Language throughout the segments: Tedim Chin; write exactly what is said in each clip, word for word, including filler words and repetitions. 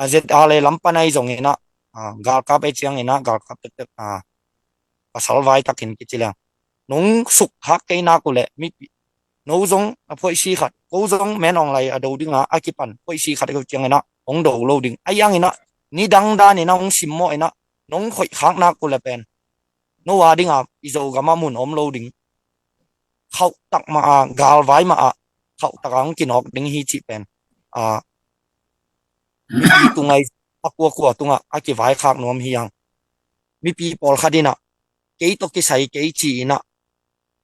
ZRA le lam pan ahi zongin ah, ah, galkap ahi ciangin ah, galkap tektek, ah, pasal vai takin kici leng, nong sukkhak kei nak uh leh, mipi, no zong a phoihsi khat, ko zong men ong lai a do ding a, a kipan phoihsi khat ko ciangin ah hong do lo ding. Ahi hangin ah nidang danin ah hong simmawh in ah, nong khoihkhak nak uh leh pen, no a ding a i Zogam ah mun om lo ding. Khauhtak mah a, galvai mah a, khauhtak a hong kinawk ding hi cih pen, a, mipi tung ahi, a kuakua tungah a kivaikhak nuam hi hang. Mipi pawlkhat in ah, kei tawh kisai kei ci-in ah,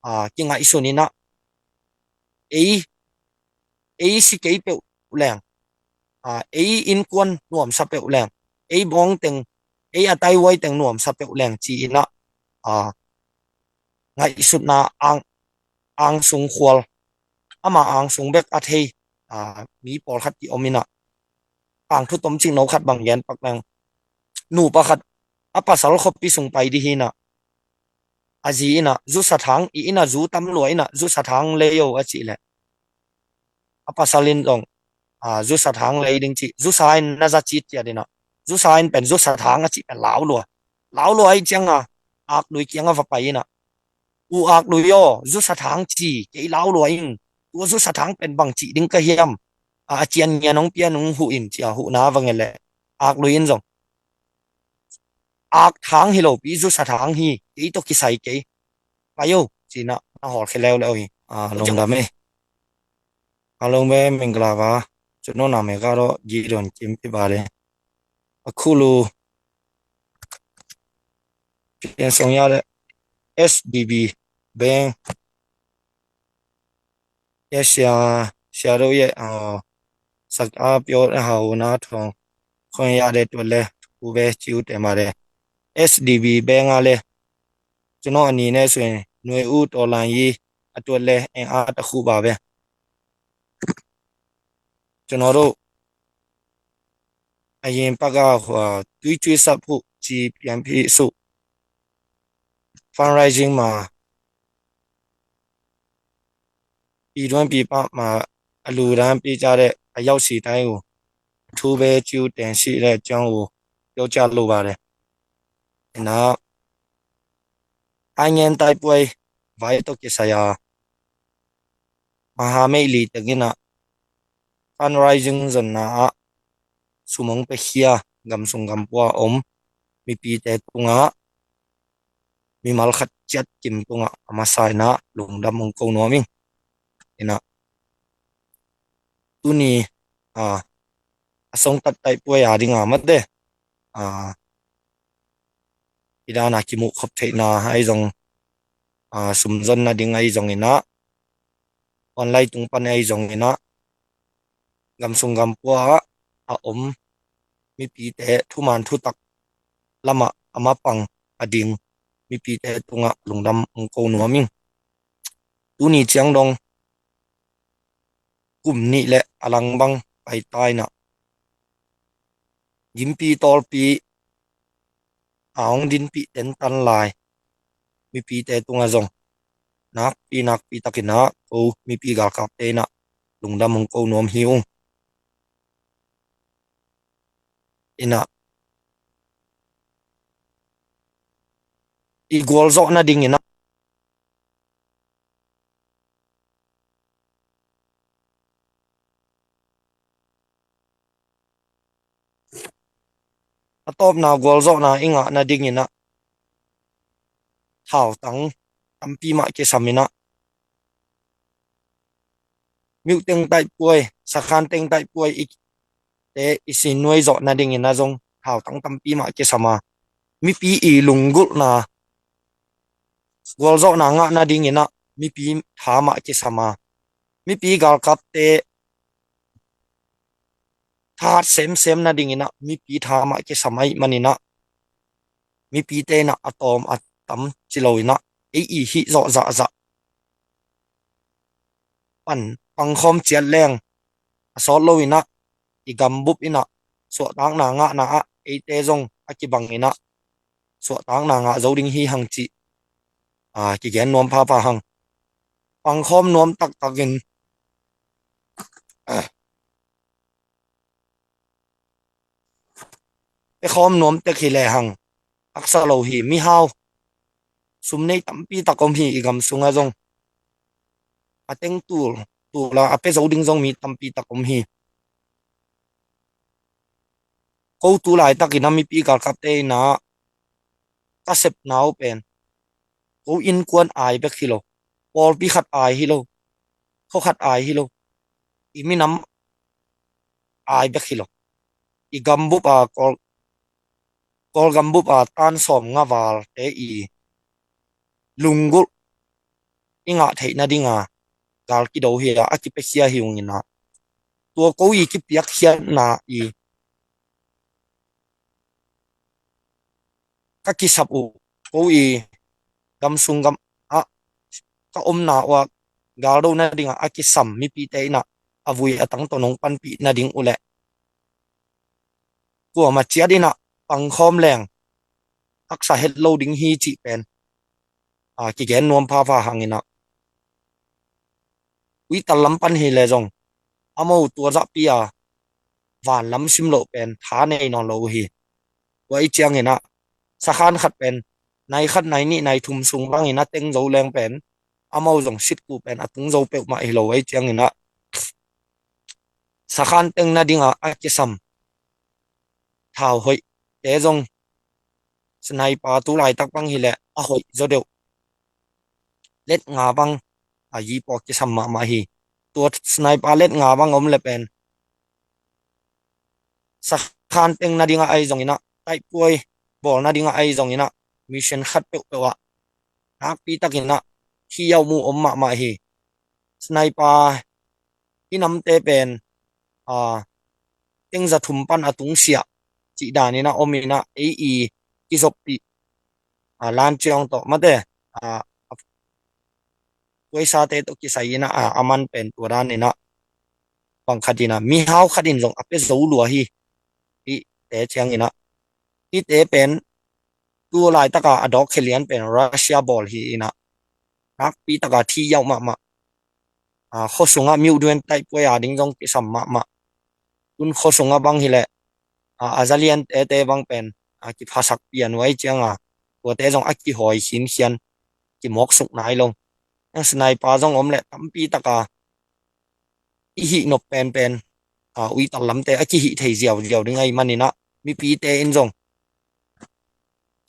a, kingaihsun in ah, ei, ei si kei peuh leng, a, ei innkuan nuamsa peuh leng, ei bawngteng, ei a taihuai teng nuamsa peuh leng ci-in ah, a, ngaihsutna ang, angsung khual, ama angsung bek a thei, a, mi pawlkhat ki om in ah, tangthu tomcik no khat bang gen pak leng, nupa khat a pasal khuapi sung pai dih hi in ah, a zi in ah, zu sathang, i inn ah zu tam lua in ah, zu sathang lei o a cih leh, a pasal in zong, a, zu sathang lei ding cih, zu sa in na za cit ciat in ah, zu sa in pen zu sathang a cih pen lau lua. Lau lua ahi ciang a, aklui kiang a va pai in ah, u aklui aw, zu sathang ci, kei lau lua ing, tua zu sathang pen bang cih ding ka hiam, a, a cian ngian hong pian hong huh in ci a, huhna va ngen leh, aklui in zong, ak thang hi lopi, zu sathang hi, kei tawh kisai kei, pai o, ci-in ah na hawlkhia leuleu hi. A, lungdam e. A lungdam e, mingla va, cutnawhna meka rawh, Gideon Kim pi ba de. A khulu, pian song ya de, SDB Bank, Asia, Sia Do Ye, a, sak a pio a hau na thong, khong ya de tuat le, ku be ciu te ma de. SDB Bank a le, cutnawh a ni ne sui, nuai u to lan yi, a tuat le, eng a ta khu ba be. Cutnawh do, a yin pak a hua, tui cui sap hu, ci pian pi su. Fundraising ma, pi duan pi pak ma, a lu dan pi ca de, a yau si tai u. Thu be ciu ten si de ciang u, yau ca lu ba de. Ina, ai ngen tai puai, vai to kisai a. Maha mei li teng in ah, fundraising zonna ah, sum hong pia khia, gam sung gam pua om, mipite tungah, mimal khat ciat kim tungah, a masa in ah, lungdam hong ko nuam ing. In ah, tuni, a, a song tat tai puai a ding a mat de, a, i dan a kimuh khop theihna ahi zong, a, sum zonna ding ahi zong in ah, online tung pan ahi zong in ah, gam sung gam pua ah a om mipite thuman thutak lamah a mapang a ding mipite tungah lungdam hong ko nuam ing. Tuni ciang dong kum nih le a lang bang paita in ah, gimpi tawlpi a hong dinpih tentan lai mipite tungah zong nakpi nakpi takin ah ko mipi galkapte in ah lungdam hong ko nuam hi ung. In ah, i gualzawh nading in ah, a tawpna gualzawhna i ngah nading in ah, thautang tampi mah kisam in ah, miuh teng taih puai, sakhan teng taih puai i te i sin nuai zawh nading in ah zong thautang tampi mah kisam a, mipi i lunggulhna gualzawhna ngah nading in ah mipi tha mah kisam a, mipi galkapte thahat semsem nading in ah mipi tha mah kisam ahih manin ah, mipite in ah a tawm a tam ci lo in ah, ei i hih zawh zahzah pan pangkhawm ciat leng a sawt lo in ah, i gambup in ah suahtakna ngahna ah eite zong a kibang in ah suahtakna ngah zo ding hi hang cih, a, kigen nuam phapha hang. Pangkhawm nuam taktakin, a, Pekhawm nuam tek hi lehang haksa lo hi. Mihau sum nei tampi tak om hi i gam sungah zong. A teng tul tul a a pia zo ding zong mi tampi tak om hi. Ko tu laitakin a mipi galkapte in a ka sepna uh pen ko innkuan ai bek hi lo, pawlpi khat ai hi lo, khuakhat ai hi lo, i minam ai bek hi lo. I gambup a Kawl, Kawl gambup a tan sawm nga valte i lunggulh i ngah theih nadinga gal kido hi a, a kipiakhia hi ung in a, tua ko i kipiakkhiatna i ka kisap uh, ko i gamsung gam ah ka omna uh ah galdo nadinga a kisam mipite in a, a vui a tang tawh nong panpih nading uh leh kuamah ciat in a pangkhawm leng haksa het lo ding hi cih pen a kigen nuam phapha hang in a, uital lam pan hi le zong, amau tua zahpi a van lam sim loh pen tha nei nawn lo uh hi. Tua i ciangin a sakhan khat pen nai khat, nai nih, nai thum sung bangin a teng zo leng pen amau zong sitku pen a tung zo peuhmah hi lo. Ei ciangin a sakhan teng nadinga a kisam thau hoih te zong sniper tu laitak bang hi leh a hoih zaw deuh let nga bang a yi paw kisam mahmah hi. Tua sniper let nga bang om le pen sakhan teng nadinga ahi zongin a, taihpuai bawl nadinga ahi zongin a, mission khat peuhpeuh ah nakpi takin a thi yau mu om mahmah hi. Sniper i namte pen a teng za thum pan a tungsiah cih danin a om in a, ei i kizoppih a lan ciang tawh mate a puaisate tawh kisai in a, a man pen tua danin a bang khat in a mihau khat in zong a pia zo lua hi. Hihte ciangin a, hihte pen tu laitaka a dawk khia lian pen Russia bawl hi in a, nakpi taka thi yau mahmah. A, khuasungah miuh duen taihpuai a ding zong kisam mahmah. Tun khuasungah bang hi leh a, a zalian tete bang pen a kiphasak pian uh ahi cianga, tuate zong a kihawi khinkhian, kimawksuk nai lo. Ang sniper zong om leh tampi taka i hih nop penpen a, uital lamte a kihih thei ziauziau ding ahi manin a, mipite in zong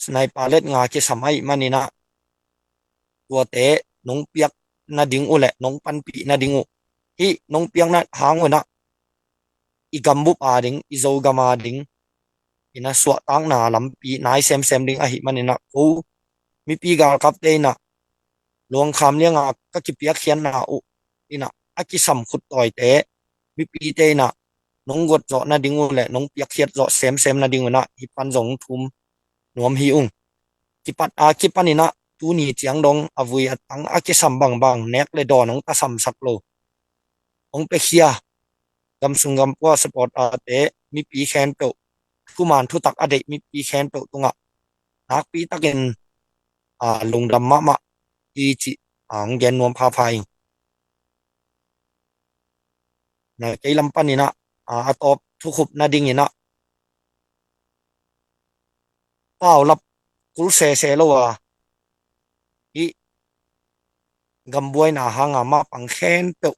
sniper let nga kisam ahi manin a, tuate nong piak nading uh leh nong panpih nading uh, hih nong piakna hang un a i gambup a ding, i Zogam a ding in a suahtakna lampi nai semsem ding ahi manin a, ko mipi galkapte in a luangkham lianga ka kipiakkhiatna uh in a, a kisam khuttawite mipite in a nong guat zawh nading uh leh nong piakkhiat zawh semsem nading un a, hih pan zong thum nuam hi ung. Kipat a kipanin a, tuni ciang dong a vui a tang a kisam bangbang nek le dawn hong tasamsak lo, hong piakhia gamsung gampua support ate mipi khempeuh, thuman thutak a deih mipi khempeuh tungah nakpi takin a, lungdam mahmah hi cih a, hong gen nuam phapha ing. Na kei lam panin a, a, a tawp thukhup nadingin a, paulap kul sese lo a, hih gambuaina hanga mah pang khempeuh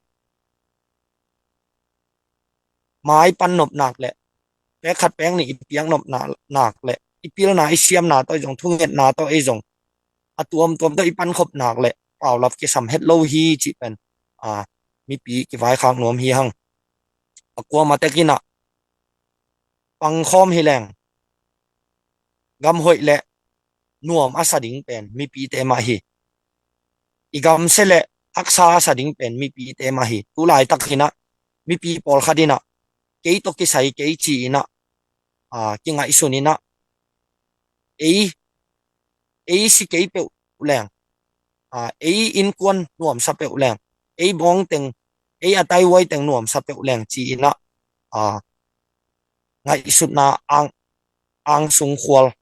mai pan nop nak leh, pek khat pek nih i piak nop na-, nak leh, i pilna i siamna tawh ei zong, thungetna tawh ei zong, a tuamtuam tawh i pankhop nak leh paulap kisam het lo hi cih pen a, mipi kivaikhak nuam hi hang. A kuamah tekin a pangkhawm hi leng, gam hoih le nuam a sa ding pen mipite mah hi. I gam se le haksa a sa ding pen mipite mah hi. Tu laitak in a, mipi pawlkhat in a, kei tawh kisai kei ci in a, a, kingaihsun in a, ei, ei si kei peuh leng, a, ei innkuan nuamsa peuh leng, ei bawng teng, ei a taihuai teng nuamsa peuh leng ci in a, a, ngaihsutna ang, angsung khual,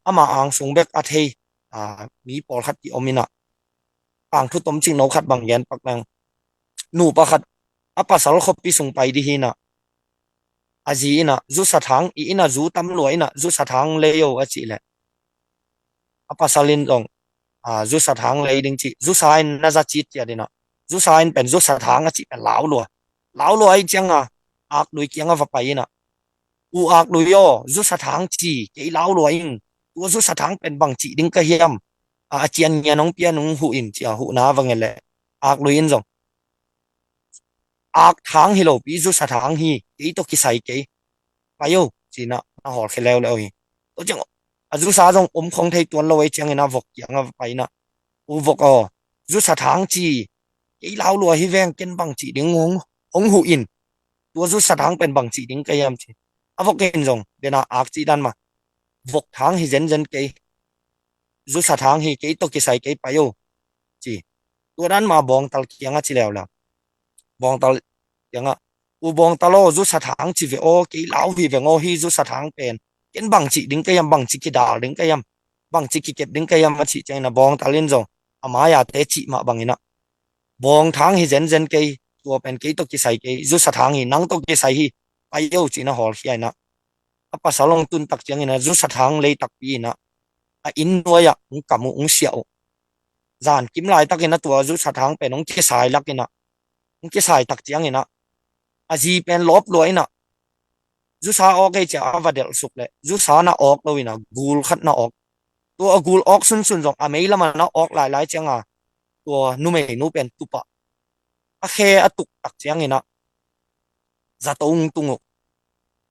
ama angsung bek a thei, a, mi pawlkhat kiom in a, tangthu tomcik no khat bang gen pak leng, nupa khat a pasal khuapi sung pai dih hi in a, a zi in ah, zusathang i inn ah zu tam lua in ah, zusathang lei o a cih leh, a pasal in zong, a, zusathang lei ding cih, zusa in na za cit ciat in ah, zusa in pen zusathang a cih pen lau lua. Lau lua ahih ciang a, aklui kiang a va pai in ah, u aklui aw, zusathang ci, kei lau lua ing, tua zusathang pen bang cih ding ka hiam, a, a cian ngian hong pia in hong huh in ci a, huhna va ngen leh, aklui in zong, ak thang hi lopi, zusathang hi, kei tawh kisai kei, pai o, ci in ah na hawlkhia leuleu hi. Tua ciang a zusa zong om khong thei tuan lo ahih ciang in ah vok kiang a va pai in ah, u vok aw, zusathang ci, kei lau lua hi veng, ken bang cih ding hong, hong huh in, tua zusathang pen bang cih ding ka hiam ci. A vok in zong, den a ak cih dan mah, vok thang hi zenzen kei, zusathang hi, kei tawh kisai kei, pai o, ci. Tua dan mah bawngtal kiang a ci leuleu. Bawngtal kiang ah, u bawngtal aw, zusathang ci ve aw, kei lau hi veng aw, hi zusathang pen, ken bang cih ding ka hiam, bang ci kidal ding ka hiam, bang ci kikep ding ka hiam a cih ciang in ah bawngtal in zong, a mai-ate cih mah bang in ah, bawngthang hi zenzen kei, tua pen kei tawh kisai kei, zusathang hi, nang tawh kisai hi, pai o, ci in ah hawlkhia in ah, a pasal hong tun tak ciang in ah, zusathang lei takpi in ah, a inn nuai ah hong kam uh, hong siah uh. Zan kim laitak in ah tua zusathang pen hong kisai lak in ah, hong kisai tak ciang in ah, a zi pen lawp lua in ah, zusa awk ei ci a, a va delh suk leh, zusa na awk lo in ah, gul khat na awk. Tua a gul awk sunsun zong a mei lam ah na awk lailai ciang a, tua numeinu pen tu pah, a khe a tuk tak ciang in ah, zato hong tung uh.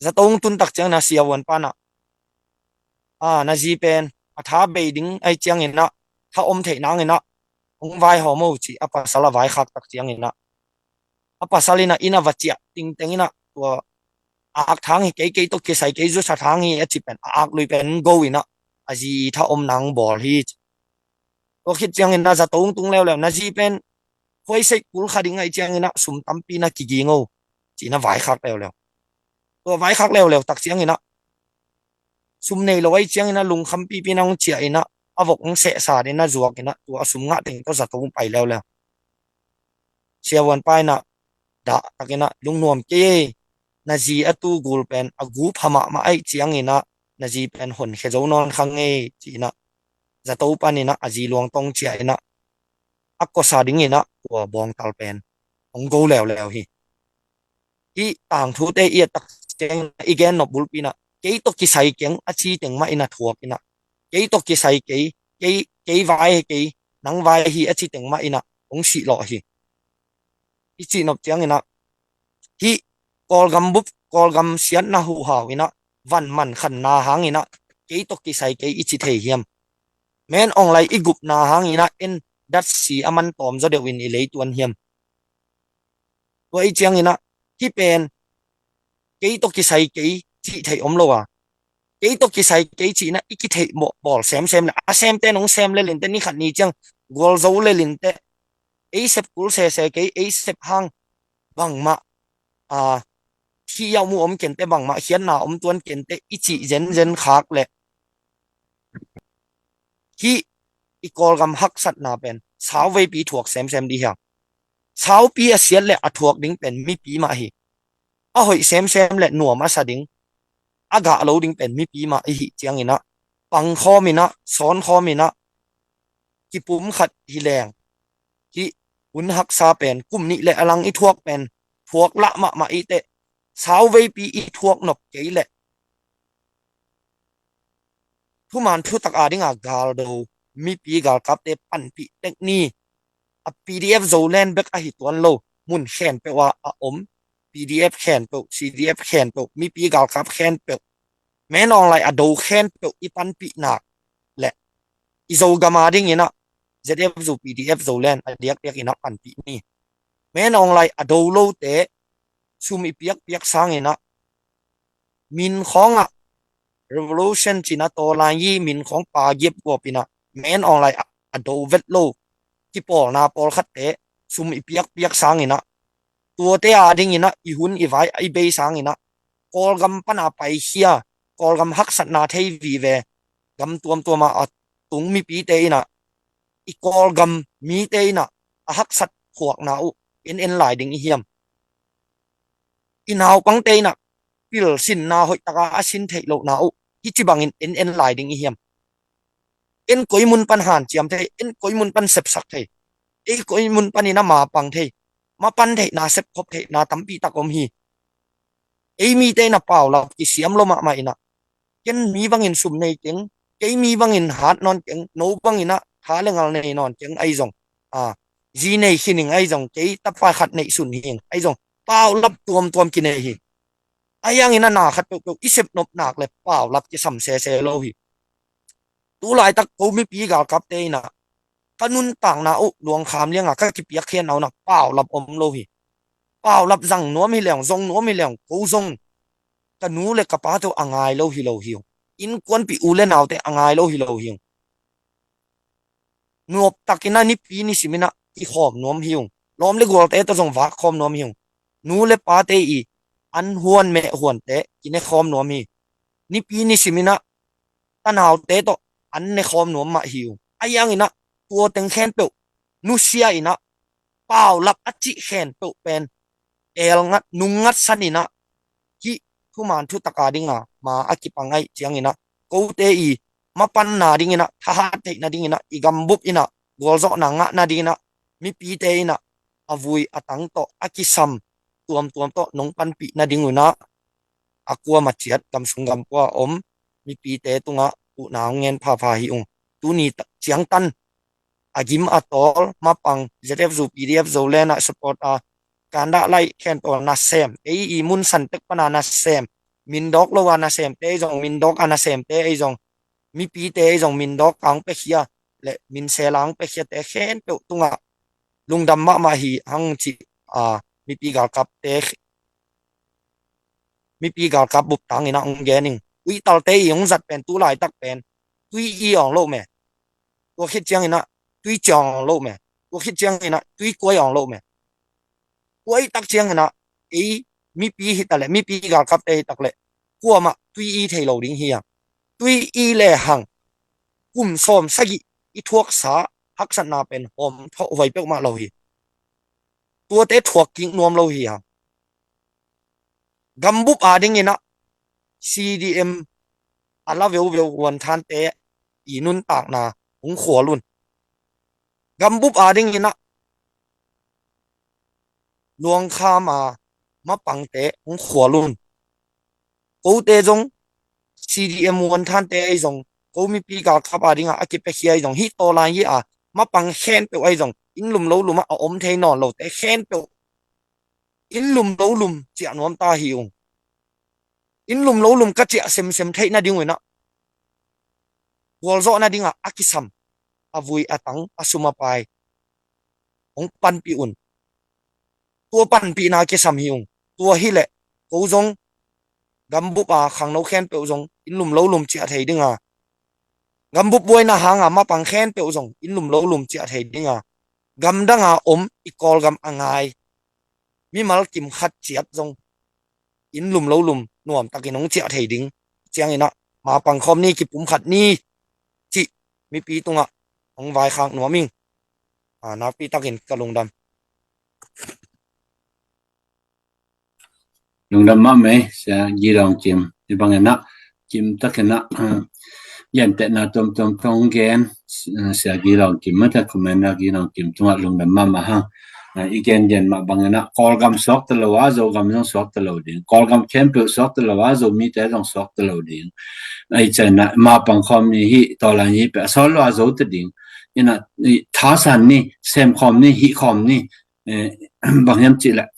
Zato hong tun tak ciang in ah siavuan pa in ah, a, na zi pen a tha bei ding ahih ciang in ah, tha om theih nang in ah hong vaihawm o, ci a, pasal a vaikhak tak ciang in ah, a pasal in ah inn a va ciah tingteng in ah, tua ak thang hi kei, kei tawh kisai kei, zusathang hi a ci pen, a aklui pen go in ah, a zi tha om nang bawl hi, ci. Tua khit ciang in ah zato hong tung leuleu, na zi pen khuaiseih kul kha ding ahih ciang in ah, sum tampi na kiging o, ci in ah vaikhak leuleu. Tua vaikhak leuleu tak ciang in ah, sum nei lo ahih ciang in ah lungkham pipi in ah hong ciah in ah, a vok hong sehsa in ah zuak in ah, tua a sum ngah teng tawh zato hong pai leuleu. Siavuan pa in ah dah tak in ah, lungnuam kei ei, na zi a tu gul pen a gu pha mahmah ahih ciang in ah, na zi pen honkhia zo nawn kha ing ei, ci in ah zato pan in ah a zi luang tawh hong ciah in ah, a kuasa ding in ah tua bawngtal pen hong go leuleu hi. Hih tangthute i et tak ciang in ah, i gen nop bulpi in ah, kei tawh kisai keng a ci teng mah in ah thuak in ah, kei tawh kisai kei, kei, kei vai hi kei, nang vai hi a ci teng mah in ah hong sih lawh hi. I cih nop ciang in ah, hih Kawlgam bup, Kawlgam siatna huhau in ah, van man khanna hang in ah, kei tawh kisai kei i ci thei hiam? Men Aung Hlaing i gupna hang in ah en datsi a man tawm zaw deuh in i lei tuan hiam? Tua ahih ciang in ah, hih pen kei tawh kisai kei cih theih om lo a, kei tawh kisai kei cih in ah i kitheih bawl semsem leh, a semte in hong sem lel in teh, ni khat ni ciang gualzo lel in teh, ei sep kul sese kei, ei sep hang bangmah, a, thih a mu om ken teh, bangmah khiatna om tuan ken teh i cih zenzen khak leh, hih i Kawlgam haksatna pen sauveipi thuak semsem dih hiam? Saupi a siat leh a thuak ding pen mipi mah hi. A hoih semsem leh nuam a sa ding, a gah lo ding pen mipi mah i hih ciang in ah, pangkhawm in ah, sawnkhawm in ah, kipum khat hi leng, hih hun haksa pen kum nih leh a lang i thuak pen thuak lah mahmah i teh, sauveipi i thuak nop kei leh, thuman thutak a ding a galdo mipi galkapte panpih tek ni. A P D F Zoland bek ahi tuan lo, mun khenpeuh ah a om P D F khenpeuh, C D F khenpeuh, mipi galkap khenpeuh, Men Aung Hlaing a do khenpeuh i panpih nak leh, i Zogam a ding in ah Z F Zo, P D F Zoland a diakdiak in ah panpih ni. Men Aung Hlaing a do lote sum i piakpiak sang in ah, Min Aung Hlaing ah revolution ci in ah, tawlai i Min Aung Hlaing pa giap guap in ah, Men Aung Hlaing a do vet lo kipawlna pawlkhatte sum i piakpiak sang in ah, tuate a ding in ah i hun i vai i bei sang in ah, Kawlgam pan a paikhia, Kawlgam haksatna thei vive, gam tuamtuam ah a tung mipite in ah, i Kawlgam mite in ah a haksat khuakna uh en en lai ding i hiam? I naupangte in ah pilsinna hoih taka a sin theih lohna uh hih ci bangin en en lai ding i hiam? En koi mun pan hanciam thei, en koi mun pan sepsak thei, ei koi mun panin a mapang thei, mapan theihna, sepkhop theihna tampi tak om hi. Ei mite in a paulap kisiam lo mahmah in a, ken mi bangin sum nei keng, kei mi bangin hat nawn keng, no bangin a tha le ngal nei nawn keng ahi zong, a, zi nei khin ing ahi zong, kei tapa khat neih sun hi ing ahi zong, paulap tuamtuam kinei hi. Ahi hangin a na khat peuhpeuh i sep nop nak le paulap kisam sese lo hi. Tu laitak ko mipi galkapte in a ka nuntakna uh luangkham lianga ka kipiakkhiatna uh na paulap om lo hi. Paulap zang nuam hi leng, zong nuam hi leng, ko zong ka nu le ka pa tawh a ngai lo hi lo hi ung. Innkuanpih u le naute a ngai lo hi lo hi ung. Nuamtakin a nipi nisimin a i khawm nuam hi ung. Lawm le gualte tawh zong vak khawm nuam hi ung. Nu le pate i an huan meh huante kine khawm nuam hi. Nipi nisimin a tanaute tawh an ne khawm nuam mah hi ung. Ahi hangin a tua teng khempeuh nusia in a paulap a cih khempeuh pen elngat nungngatsan in a hih thuman thutak a dinga ma a kipang ahih ciangin a kote i mapanna dingin a thahat theihna dingin a i gambup in a gualzawhna ngahna dingin a mipite in a a vui a tang tawh a kisam tuamtuam tawh nong panpih nading un a a kuama ciat gamsung gampua a om mipite tungah uhna hong ngen phapha hi ung. Tuni ciangtan a gim a tawl mapang Z F Zo P D F Zo lenah support a kandah laih khempeuh a nasem ei i mun santek pana nasem mindawk lo a nasemte ei zong mindawk a nasemte ei zong mipite ei zong mindawk a hong pekhia le minsel a hong pekhiate khempeuh tungah lungdam mahmah hi hang cih a mipi galkapte mipi galkap bup tangin a hong gen ing. Tuitalte i hong zat pen tu laitak pen tui i awng loh me. Tua khit ciangin a tui ciang awng loh me. Tua khit ciangin a tui kuai awng loh me. Tua i tak ciangin a ei mipi hi ta le mipi galkapte hi tak le kuamah tui i thei lo ding hi a. Tui i le hang kum sawm sagih i thuaksa haksatna pen hawm thawh huai peuhmah lo hi. Tuate thuak kik nuam lo hi a. Gambup a dingin a C D M a la veuveu huanthante i nuntakna hong khual un. Gambup a dingin a luangkham a mapangte hong khual un. Kote zong C D M huanthante ei zong ko mipi galkap a dinga a kipekhia ei zong hih tawlan hi a mapang khempeuh ei zong inn lum lo lum a a om thei nawn lote khempeuh inn lum lo lum ciah nuam ta hi ung. Inn lum lo lum ka ciah semsem theih nading un a gualzawh nadinga a kisam a vui a tang a sum a pai hong panpih un. Tua panpihna kisam hi ung. Tua hileh ko zong gambup a khangno khempeuh zong inn lum lo lum ciah thei dinga gambup buaina hanga mapang khempeuh zong inn lum lo lum ciah thei dinga gamdanga om i Kawlgam a ngai mimal kim khat ciat zong inn lum lo lum nuamtakin hong ciah thei ding ciangin a mapang khawm ni kipum khat ni cih mipi tungah hong vaikhak nuam ing. A, nakpi takin ka lungdam. Lungdam mahmah ei Sia Gidong Kim. Hi bangin a kim takin a gentehna tuamtuam tawh hong gen Sia Gidong Kim mate comment a Gidong Kim tungah lungdam mahmah hang. I gen gen mah bangin a Kawlgam suakta lo a Zogam zong suakta lo ding, Kawlgam khempeuh suakta lo a Zomite zong suakta lo ding. Ei ciangin a mapang khawm ni hih tawlan hih peh a sawt lo a Zota ding. Ina thasan ni, sem khawm ni, hih khawm ni. Bang hiam cihleh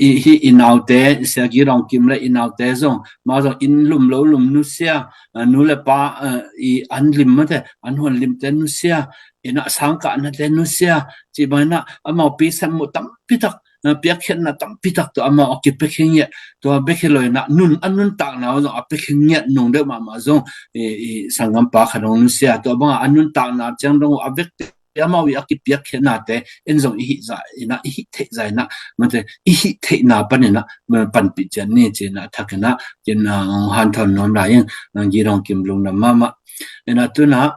hih i naute Sia Gidong Kim le i naute zong ma zong inn lum lo lum nusia, nu le pa i an lim mate an huan limte nusia, ina sangkahnate nusia, cih bangin a amau pi sem muh tampitak, piakkhiatna tampitak tawh amau a kipia khin ngiat, tua bek hi lo ina nun a nuntakna uh zong a pia khin ngiat nung deuh mahmah zong i sanggampa khat hong nusia, tua banga a nuntakna ciang dong uh a vekte amau i a kipiakkhiatnate en zong i hih zah ina i hih theih zah ina mate i hih theihna pan ina panpih cian ni ci ina thak ina kin hong hanthawn nuam lai ing. Gidong Kim lungdam mahmah. Ina tuna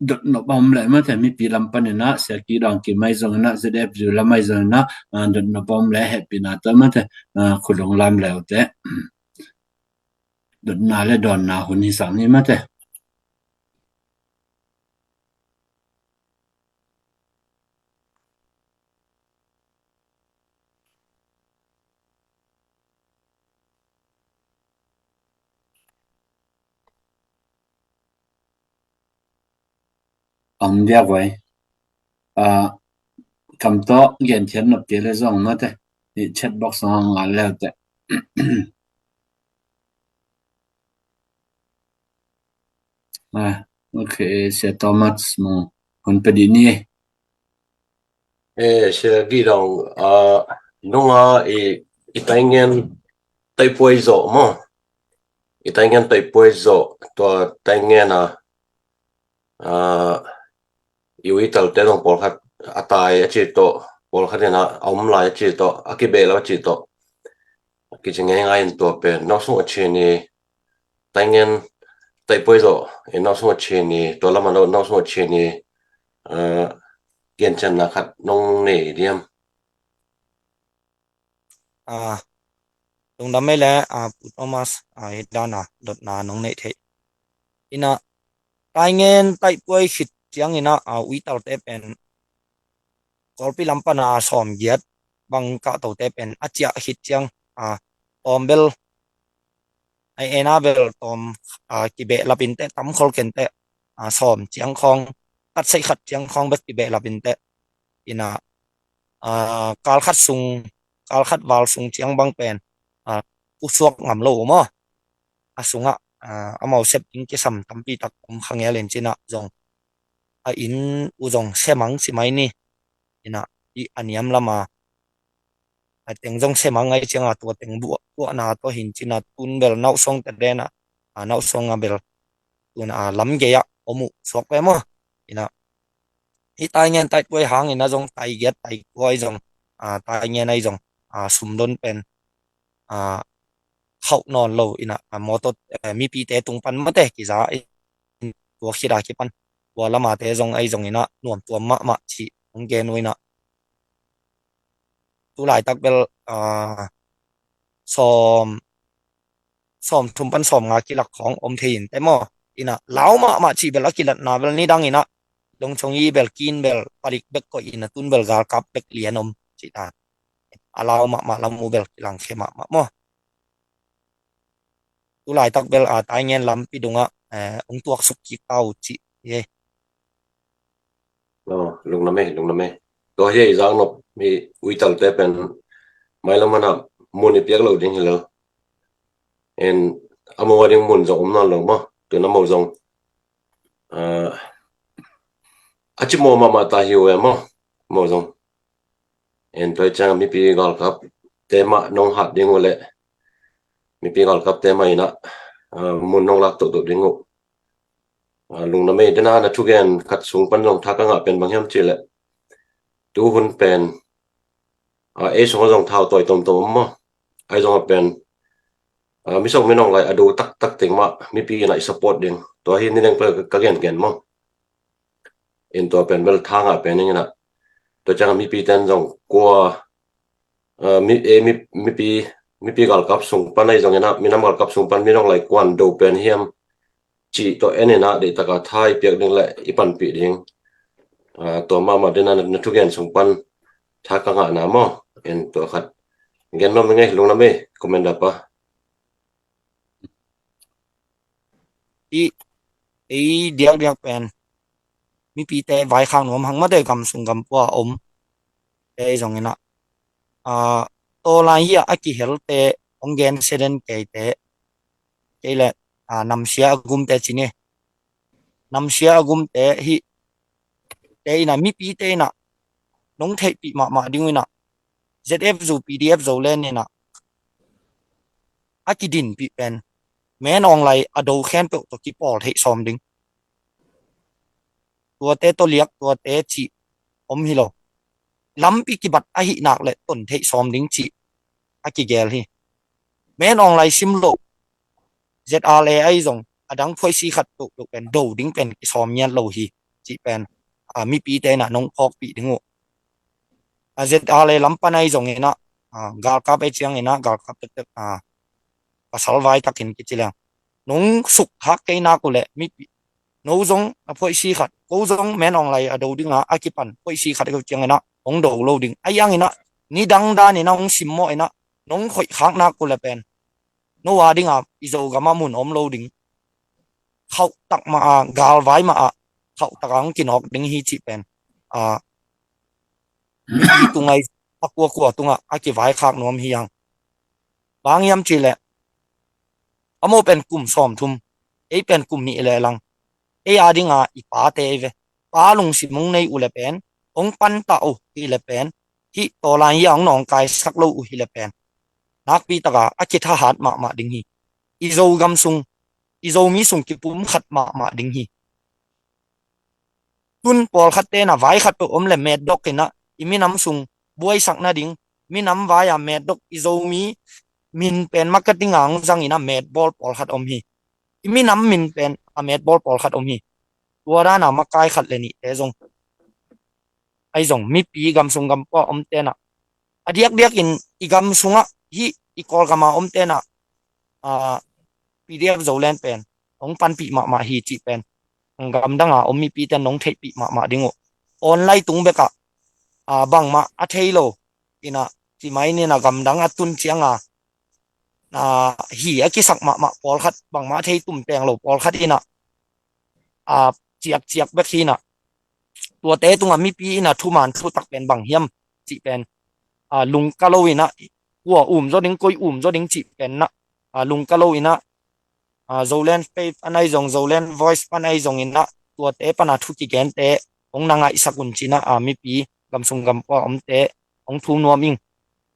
dotnop a om leh mate, mipi lam panin ah, Sia Ki Dawng Kim ahi zongin ah, Z F U lam ahi zongin ah, ah, dotnop a om leh hehpihna tawh mate, ah, khut hong lam le uh teh. Dotna le dawnna hun hi sang ni mate. Om dia guai. Ah, kam tawh gen thiat nop kei le zong mate, i chat box ah ngal le uh teh. Ah, ok, Sia Thomas Mung, hun pe dih ni. Eh, Sia Ki Dawng, ah, nunga i, i Taingen taipuai zawh maw? I Taingen taipuai zawh, tua Taingen a, ah, i uitalte zong pawlkhat a tai a ci tawh, pawlkhat in a, a om lai a ci tawh, a kibeh lo a ci tawh. A kici ngeingai in tua pen, no sung a ci ni, Taingen taipuai zawh, i no sung a ci ni, tua lam a no, no sung a ci ni, ah, gencianna khat nong nei diam? Ah, lungdam ei le, ah, Pu Thomas, ah, i dan a dotna nong neih theih. Ina, Taingen taipuai khit ciang ina, ah, uitalte pen Kawlpi lam pan a sawm giat bang kahtote pen a ciah khit ciang, ah, tawm bel, ai ena bel tawm, ah, kibeh lapin teh, tam khol ken teh, ah, sawm ciang khawng, khat sei khat ciang khawng bek kibeh lapin teh. Ina, ah, kal khat sung, kal khat val sung ciang bang pen, ah, pusuak ngam lo uh maw? A sungah, ah, amau sep ding kisam tampi tak om kha ngel in cina zong, a inn uh zong semang si mai ni. Ina, i a niam lama, a teng zong semang ai cianga tua teng buah, buahna tua hin cina tun bel nauhsong te dena, a nauhsong a bel tun a lam gei ah om uh suak ve maw? Ina, hi Taingen taipuai hang ina zong tai giat tai kua ai zong, a Taingen ai zong, a sumdon pen, a khauh nawn lo ina, a mawtaw, eh, mipite tung pan mate kiza in tua khit a kipan tua lamate zong ai zong ina nuam tuam mahmah ci hong gen uh ina. Tu laitak bel, ah, sawm, sawm thum pan sawm nga kilak khawng om thei in teh maw? Ina lau mahmah ci bel a kilatna bel nidang ina dong chong i bel kin bel palik bek koih ina tun bel galkap bek lian om ci ta. A lau mahmah lam uh bel kilang khe mahmah maw? Tu laitak bel a Taingen lampi dungah, eh, hong tuaksuk kik ta uh ci hi. Oh, lungdam ei, lungdam ei. Tua hi ei zak nop mi uitalte pen mailam mana mun i piak lo ding hi lo. En, amau a ding mun zong om nawn lo maw? Tun amau zong, ah, a ci maw mahmah ta hi uh e maw? Amau zong. En tua ciang mipi galkap te mah nong hat ding uh le mipi galkap te mah ina, ah, mun nong lak toto ding uh. Ah, lungdam ei, dena na thugen khat sung pan zong tha ka ngah pen bang hiam ci le tu hun pen, ah, ei sung a zong thau tawi tomtom om maw? Ai zong a pen, ah, mi song mi nong lai a do taktak teng mah mipi ina i support ding. Tua hi ni deng pen ka gengen maw? In tua pen bel tha ngah pen ing ina. Tua ciang mipi ten zong kua, ah, mi, eh, mi, mipi, mipi galkap sung pan ai zong ina, minam galkap sung pan mi nong lai kuan do pen hiam ci tua en ina, deih taka tha i piak ding le i panpih ding. Ah, tua mahmah dena na, na thugen sung pan tha ka ngahna maw? En tua khat gen nuam ing ei, lungdam ei, Commander pa. I, ei diakdiak pen mipite vaikhak nuam hang mate, gam sung gam pua om te zong ina, ah, tawlai hi a, a kihelte hong gen seden keite, kei le, ah, namsia a gumte ci ni. Namsia a gumte hi te ina, mipite ina nong theihpih mahmah ding uh ina, Z F Zo, P D F Zo len ina a kidinpih pen Men Aung Hlaing a do khempeuh tawh kipawl theih sawm ding. Tuate tawh liak, tuate cih om hi lo. Lampi kibat ahih nak le ton theih sawm ding cih a kigel hi. Men Aung Hlaing sim loh Z R A ahi zong a dang phuaisi khat peuhpeuh pen do ding pen kisawm ngiat lo hi. cih pen, a, mipite in ah nong phawkpih ding uh. A, Z R A lam pan ahi zongin ah, a, galkap ahi ciangin ah, galkap tektek, a, pasal vai takin kici leng, nong sukkhak kei nak uh leh mipi, no zong a phoihsi khat, ko zong Men Aung Hlaing a do ding a, a kipan phoihsi khat ahi uh ciangin ah hong do lo ding. Ahi hangin ah nidang danin ah hong simmawh in ah, nong khoihkhak nak uh leh pen no a ding a i Zogam ah mun om lo ding. Khauhtak mah a, galvai mah a, khauhtak a hong kinawk ding hi cih pen, a, mipi tung ahi, a kuakua tungah a kivaikhak nuam hi hang. Bang hiam cih leh, a mo pen kum sawmthum, ei pen kum nih leh lang, ei a ding a i pate ei ve. Pa lungsim hong nei uh leh pen, hong pantah uh hi leh pen, hih tawlan hi a hong nawngkaisak lo uh hi leh pen, nakpi tak a a kithahat mahmah ding hi. I Zogam sung, i Zomi sung kipumkhat mahmah ding hi. Tun pawlkhat ten ah vai khat peuh om leh metdok in ah, i minam sung buaisak nading, minam vai a metdok, i Zomi min pen marketing a hong zang in ah metbawl pawlkhat om hi. I minam min pen a metbawl pawlkhat om hi. Tua dan a makai khat leh nihte zong, ahi zong mipi gam sung gam pua om ten ah, a diakdiakin i gam sungah, hih i Kawlgam a om ten ah, a, P D F Zoland pen hong panpih mahmah hi cih pen, gamdang a om mipite in nong theihpih mahmah ding uh. Online tung bek ah, a, bangmah a thei lo in ah, ci mai ni in ah, gamdang a tun ciang a, a, hi a kisak mahmah pawlkhat, bangmah a thei tum peng lo pawlkhat in ah, a, ciakciak bek hi in ah, tuate tungah mipi in ah thuman thutak pen bang hiam cih pen, a, lungka lo in ah, kua um zaw ding, koi um zaw ding cih pen in ah, a, lungka lo in ah, a, Zoland Faith pan ahi zong, Zoland Voice pan ahi zongin ah, tuate pan a thu kigente hong na ngaihsak un ci in ah, a, mipi gam sung gam pua omte hong thum nuam ing.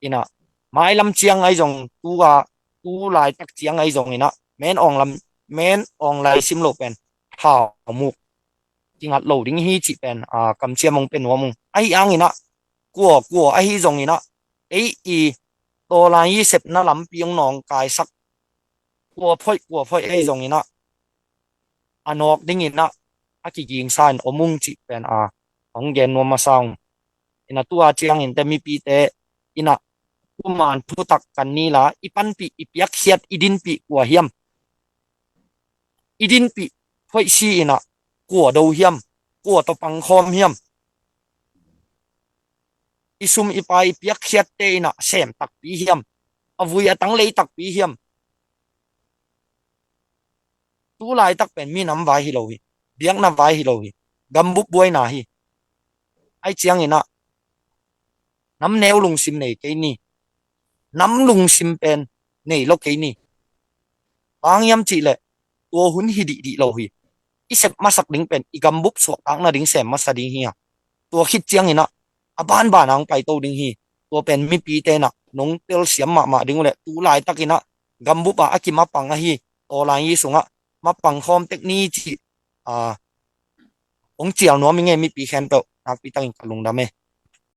In ah, mailam ciang ahi zong, tu a, tu laitak ciang ahi zongin ah, Men Aung lam, Men Aung Hlaing sim loh pen thaumuk kingat lo ding hi cih pen, a, kamciam hong pia nuam ung. Ahi hangin ah, kua kua ahi zongin ah, ei i tawlan i sepna lampi hong nawngkaisak, kua phoih kua phoih ahi zongin ah, a nawk dingin ah, a kigingsa in om ung cih pen, a, hong gen nuam masa ung. In ah, tu a ciangin te mipite in ah, thuman thutak kan ni la, i panpih, i piakkhiat, i dinpih kua hiam? I dinpih phoihsi in ah kua do hiam? Kua tawh pangkhawm hiam? I sum i pai i piakkhiatte in ah sem takpi hiam? A vui a tang lei takpi hiam? Tu laitak pen minam vai hi lo hi, biakna vai hi lo hi, gambup buaina hi. Ahi ciangin ah, nam neu lungsim nei kei ni, nam lungsim pen nei lo kei ni. Bang hiam cih leh, tua hun hi dihdih lo hi. I sep masak ding pen i gambup suahtakna ding sem masa ding hi a, tua khit ciangin ah, a banban a hong paito ding hi. Tua pen mipite in ah nong telsiam mahmah ding uh leh, tu laitakin ah gambup ah a kimapang ahi tawlan i sungah mapang khawm tek ni cih, a, hong cial nuam ing e, mipi khempeuh, nakpi takin ka lungdam e.